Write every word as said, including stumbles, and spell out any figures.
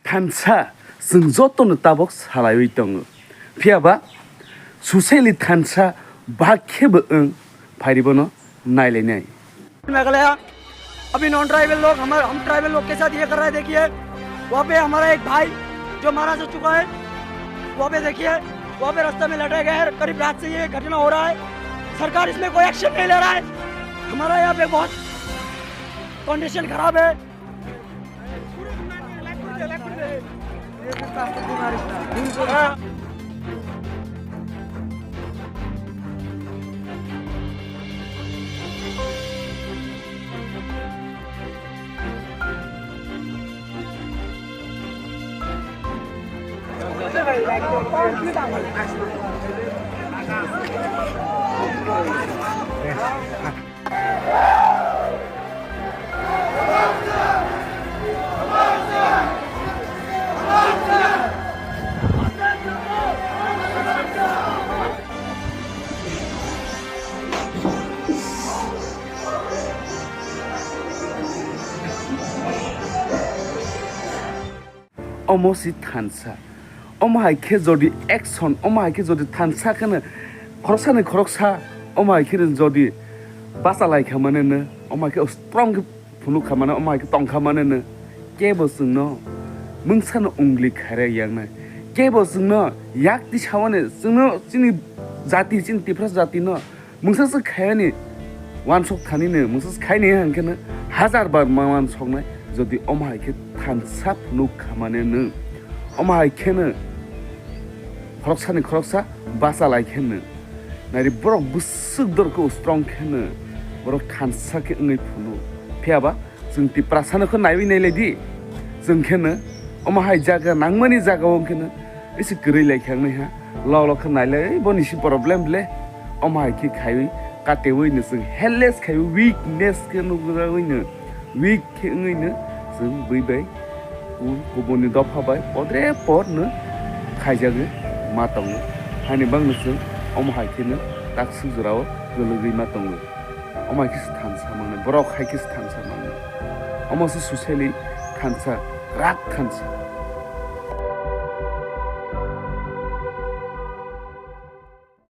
Thansa chwng jotono tabok salaiwi tongo. Phiya ba socially thansa ba khebo wng phairibono nailainai. Meghalaya, अभी non tribal लोग, हमारे, हम ट्राइबल लोग के साथ ये कर रहा है। देखिए, वहाँ पे हमारा एक भाई जो मारा जा चुका है, वहाँ पे देखिए, वहाँ पे रास्ता में लटाया गया है। करीब रात से ये घटना हो रहा है, सरकार इसमें कोई एक्शन नहीं ले रहा है। हमारा यहाँ पे बहुत कंडीशन खराब है। Omo si thansa. Omo hai khe jodi action, omo hai khe jodi thansa kheno khoroksani khoroksa, omo hai khe jodi bachalai kha mane no, omo hai khe strong khe phunuk kha mane, omo hai khe tong kha mane no, kebo chwngno mungsano ungli khairek yaknai, kebo chwngno yak tisawani chwngno chini jati, chini Tiprasa jatino mungsa se khaiyani wansok thanino, mungsa se khaini hangkheno hajar bar ma wansoknai. Jodi omo hai khe thansa phunuk khamane nw, omo hai kheno khoroksani khoroksa bachalai kheno, nairi borok bwswk dorkhe strong kheno borok thansa khe wngwi phunuk. Phiya ba chwng Tiprasano khe naiwi nailai di. Chwng kheno omo hai jaga nangmani jaga o kheno isi kwrwi lai khe wngnai ha. Lok lok khe nailai, "Ei, boni si problem le." Omo hai khe khaiwi katewi no chwng helpless khaiwi weakness khe nukjawi no, weak khe wngwi no chwng bui bai ku-, kubuni dopha bai podre pod no khaijagwi ma tongo. Hani bang no chwng omo hai khe no takswk jora o kwlwgwi ma tongo. Omo hai khe se thansa mangni, borok hai khe se thansa mangni. Omo se socially thansa, kwrak thansa.